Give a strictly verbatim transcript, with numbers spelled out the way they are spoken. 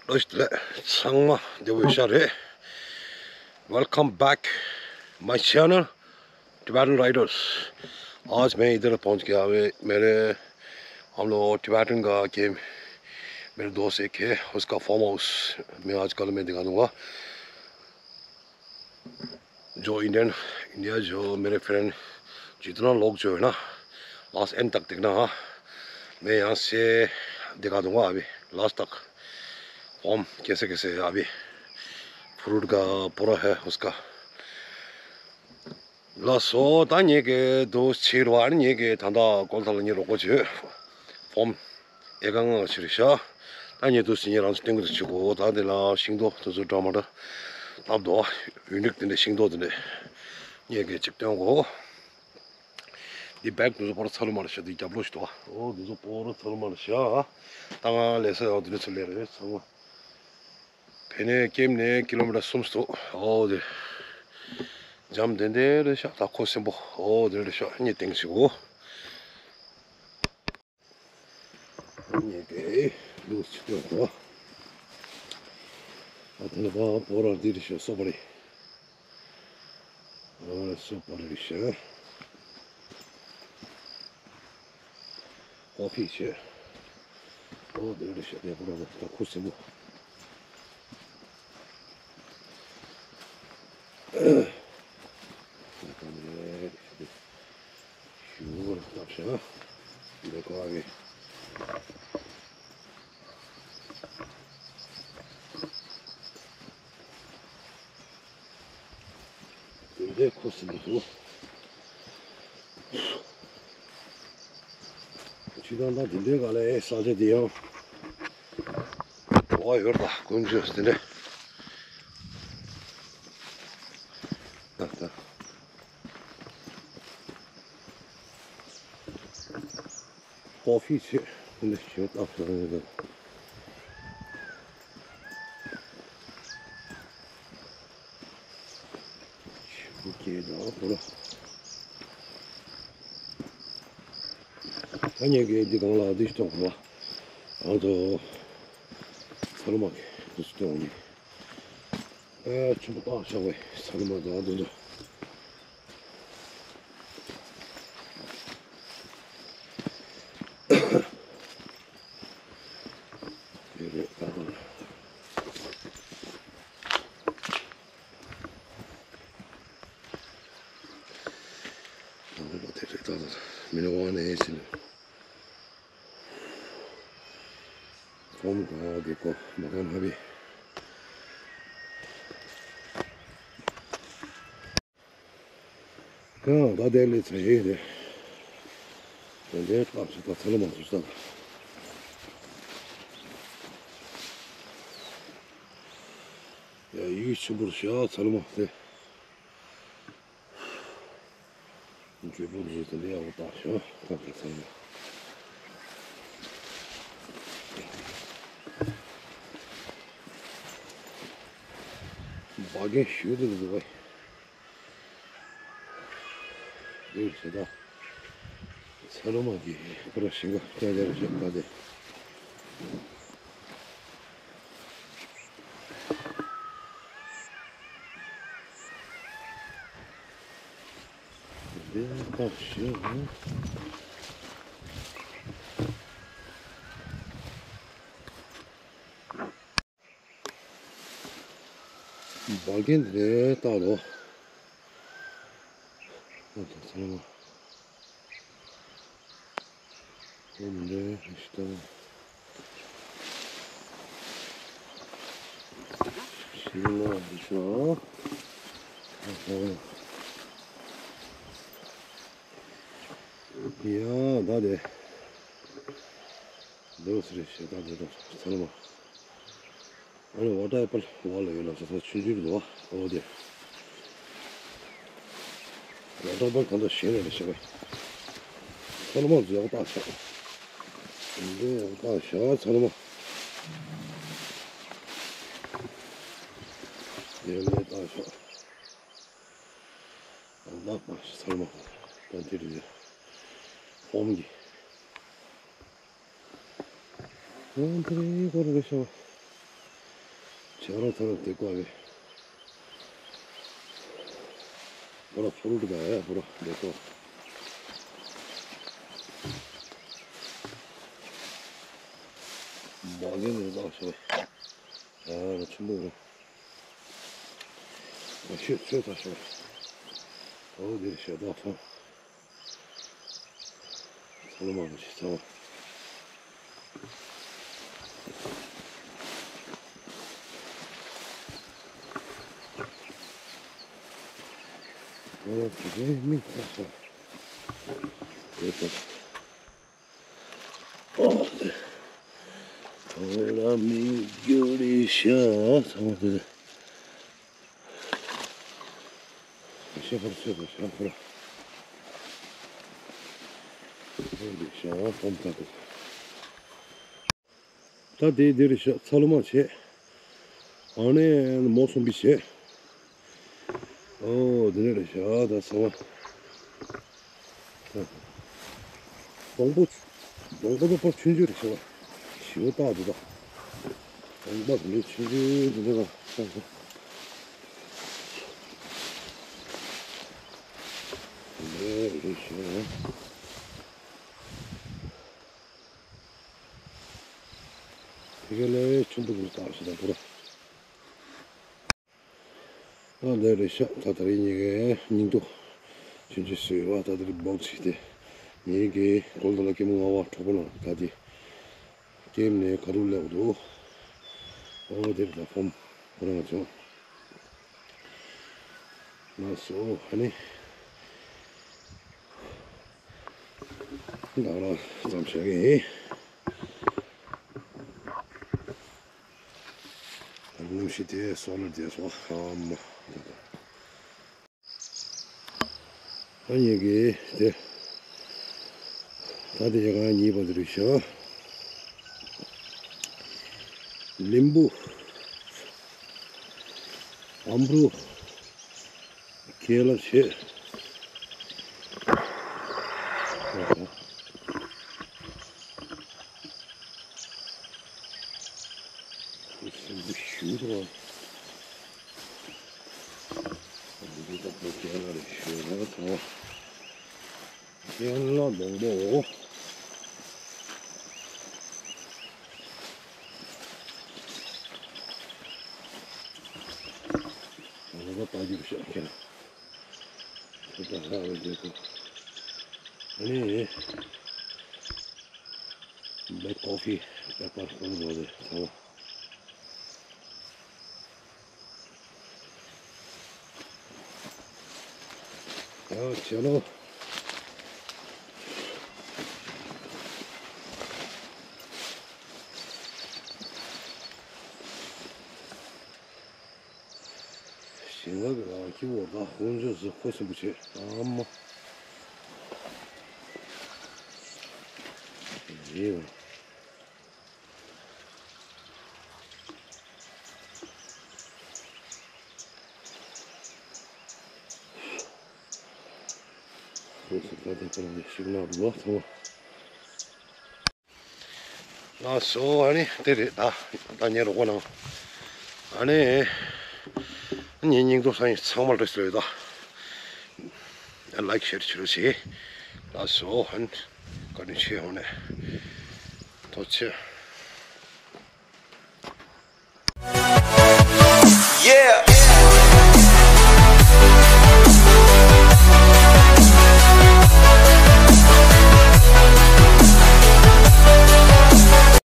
दोस्त रे, संगमा देवो इशारे। Welcome back my channel, Tibetan Riders। आज मैं इधर पहुंच गया हूँ। मेरे, हम लोग टिबेटन का गेम, मेरे दोस्त एक है, उसका फार्म हाउस मैं आजकल मैं दिखा दूंगा। जो इंडियन, इंडिया जो मेरे फ्रेंड जितना लोग जो है ना, लास्ट एंड तक देखना। हाँ, मैं यहाँ से दिखा दूंगा अभी लास्ट तक फार्म कैसे कैसे है अभी। फ्रूट का पूरा है उसका। ལགས་སོ། ད་ངེད་ཀྱི་འདུག་ཕྱིར་བ་ནི་ངེད་ཀྱི་ད་ལྟ་ཀོལ་ཐ་ལ་ངེད་རོགས་པ་བྱོས། ཕོམ་ཨེ་ཀ་ང་ཕྱིར་ཤ། ད་ངེད་འདུག་ཕྱིར་ངེད་རང་ཚོ་སྟོན་གྱི་འདུག་ཕྱི་གོ། ད་དེ་ལ་ཤིང་ཏོག་དེ་ཚོ་འདྲ་མ་འདྲ་བཏབ་འདུག་ཡུན་རིག་དེ་འདྲ་ཤིང་ཏོག་དེ་འདྲ་ངེད་ཀྱི་ཅིག་སྟོན་གོ། འདི་བེག་དེ་ཚོ་པོ་ར་ཚ་ལུ་མ་རེད་ཤ། འདི་རྒྱབ་ལོགས་ཤིག་འདུག་ཨོ་དེ་ཚོ་པོ་ར་ཚ་ལུ་མ་རེད་ཤ། ད་ང་ལས་ས་ཡང་དེ་འདྲ་ཚོ་ལས་རེད་ཚང་མ། ཕེ་ནེ་ཀེམ་ནེ་ཀི་ལོ་མི་ཊར་གསུམ་སྟོ། ཨོ་དེ། འཇམ་དེ་འདྲ་རེད་ཤག་ད་ཁོ་སེམས་པོ། ཨོ་དེ་འདྲ་ཤག་གཉིད་ཏེང་ཞིག་འོ། ངེད་ཀྱི་ལུགས་ཅིག་སྟོན་གོ། ཨ་དེ་ནི་བ་པོ་ར་འདི་རེད་ཤག་སོ་པ་རེད། ཨོ་སོ་པ་རེད་ཤག་ཀོ་ཕི་བྱས། ཨོ་དེ་འདྲ་ཞིག་དེ་པོ་ར་ད་ཁུ་སིམ་པོ། ད་ནས་ཞུ་བར་བཏབ་བྱ། འདི་ཀོ་ར་གི། དེ་འདྲའི་ཁུ་སིམ་པོ་འདུག་ཁྱེད་རང་ད་དེ་འདྲའི་ག་ལ་ཨེ་ས་ཆ་དེ་ཡང་འགྲོ་བ་ཡོད་ད་དཀོན་མཆོག་དེ་འདྲ། ད་ད། ཀོ་ཕི་བྱས་འདི་ཞོ་བཏབ་སོང་ཡོད་དོ། ཞོ་སྐྱེས་དང་པོ་ར། ད་ངེད་ཀྱི་འདི་གང་ལ་འདི་ཞོ་གང་ལ། ཨ་ཙོ། ཚ་ལུ་མ་གི་འདི་ཞོ་གཏོང་ཡིན། ཨེ་ཆུ་མོ་བཏང་བཞག་པའི་ས་ལུ་མ་དང་དེ་ཚོ། དེ་རེད་ད་དང་། དང་པོ་དེ་རེད་ད་དང་། མི་ནི་ཝང་ནས་ཡིན་ཕྱིན། ཁོམ་ག་གི་ཀོ་མ་ག་མ་བི། ཡང་ད་ལྟའི་ལས་ཚ་ཡིན་རེད། དེ་འདྲའི་སྐབས་སུ་ད་ཚ་ལུ་མ་ཚུར་ས། ཡ་ཡུལ་ཆེན་པོར་བྱ་ཚ་ལུ་མ་དེ། འཇུ་བུ་རུ་དེ་འདྲའི་ཡག་པོ་བཏགས་ཤག་ད་ལྟ་ཚ་ལུ་མ། འབའ་རྒན་ཞུ་དེ་འདུག་བས། འདིར་བྱེད་ད། ཚ་ལུ་མ་གི་པུ་ར་ཤིང་ག་སྐྱ་རྒྱ་ར་ཞབས་ད་དེ། འདི་ལྟ་ཞིག་འབའ་རྒན་དེ་རེད་ལྟ་ལོ། ཨ་ད་ཚང་མ། ཨ་འདྲེ་ཧྲི་ཤི་ཏ། ཤི་ན་ཧྲི་ཤ། ཨ་ཧ། ཡ་ད་དེ། འདུག་སེ་རེད་ཤག་ད་དེ་དང་ཚང་མ། ཨ་ནི་ཝ་ཊར་ཨེ་པལ་བ་ལ་ཡོད་ལ་ས་ས་ཆུང་ཆུང་རེད་བ། ཨོ་དེ། ཝ་ཊར་ཨེ་པལ་གང་འདྲ་ཞིག་རེད་ཤག་བས། ཚ་ལུ་མ་ཟོས་ཡག་བཏགས་ཤག་འདི་ཡག་བཏགས་ཤག་ཚ་ལུ་མ། དེ་ནས་བཏགས་ཤག་ཨ་ལགས་པ་ཚ་ལུ་མ། ད་འདི་རེད། ཧོམ་གྱི། ཨོ་དེ་རེད་ཀོ་རེད་ཤག་ཆ་རོ་ཐོ་རོ་དེ་ཀོ་བེ། ཧོ་ར་ཕུ་རུ་ཏི་ག་ཡ་ཧོ་ར་དེ་ཀོ། མ་གི་ནི་ལག་ཤོ། ཡ་ར་ཆུན་པོ་ར། ཨ་ཤོད་ཤོད་ད་ཤོད། ཨོ་དེ་ཤ་ད་ཐོ། ཚང་མ་ཞིག་ཚང་། ཨོ་དེ་མི་ཚང་སོང་། དེ་ལྟར། ཨོ་དེ། ཐོ་ར་མི་རྒྱུ་རེ་ཤ་ཚང་མ་དེ། ཤེས་པར་ཤེས་པར་ཤ་ཁོ་ར། ཤ་ཕོམ་ད་དུ། ད་དེ་འདིར་ཤ་ཚ་ལུ་མ་བྱེད། ཨ་ནེ་མོ་སོང་པི་བྱེད། ཨོ་དེ་ནས་རེ་ཤ་ད་ཚ་བ། སྡོང་པོ། སྡོང་པོ་དེ་པར་ཆུང་ཆུང་རེད་ཤག་ཞི་བ་བཏགས་འདུག་ད། སྡོང་པོ་དེ་འདྲའི་ཆུང་ཆུང་དེ་འདྲ་ལ་བཏགས་སོང་། དེ་འདྲ་རེད་ཤག་དེ་ག་ལས་ཆུང་པོ་དེ་བཏགས་ཤག་ད་པུ་ར། ཨ་ལས་རེད་ཤག་ད་ད་རེས་ངེད་ཀྱི་སྙིང་སྟོབས་ཆུང་ཆུང་བཟོས་པ་ད་ད་རེས་སྦོག་ཅིག་དེ། ངེད་ཀྱི་གོལ་ད་ལ་སྐྱེ་མོ་ང་བ་གྲོགས་པོ་ལ་ད་དེ། སྐྱེམ་ནས་ག་རུ་སླེབས་འདུག་ཨོ་དེར་ད་ཕོམ་ཁོ་རང་བྱུང་། ལགས་སོ་ཨ་ནི། ང་རང་ཙམ་བྱ་གི་ཡིན། གནམ་གཤིས་དེ་སོགས་ལ་བསྡད་སོང་ཨ་མ། ཨ་ཡེ་གེ་དེ། ད་དེ་ཡ་ག་གཉིས་པ་དེ་རེད་ཤག་ལིམ་བུ། ཨམ་བུ། ཁེ་ལ་ཆེ། སེམས་པ་ཞུ་དང་། འདི་ད་ཁོ་ཁེ་ལ་རེད་ཞུ་ན་ཐང་། ཁེ་ལ་སྡོང་པོ། ང་ལ་ལྟ་རྒྱུ་ཤ་ཁེ་ལ། ཁེ་ལ་ཧ་ར་རྒྱལ་པོ། ཨ་ནི། Black coffee pepper ཁོ་ན་རེད་ཚང་མ། ཡ་ཆེ་ལོ། ཞིང་ཁ་གི་ལ་ཁྱི་བོ་ད་དཀོན་མཆོག་གཟུགས་པོ་ཆེན་པོ་བྱེད་ཨ་མ། ཡེ། ཁོས་ད་ལྟ་ཁོ་རང་ཞིག་ན་འགྲོ་བ་ཚང་མ། ལགས་སོ་ཨ་ནི་དེ་རེད་ད། ད་ངའི་རོགས་པ་ནང་། ཨ་ནི། ངའི་སྙིང་སྟོབས་ཚང་ཚང་མ་བཀྲ་ཤིས་བདེ་ལེགས་ད། ལའིཀ་ཤེར་བྱེད་རོགས་བྱེད། ལགས་སོ་ཨ་ནི། བཀའ་དྲིན་ཆེ་ཧོ་ནས། ཐུགས་རྗེ་ཆེ།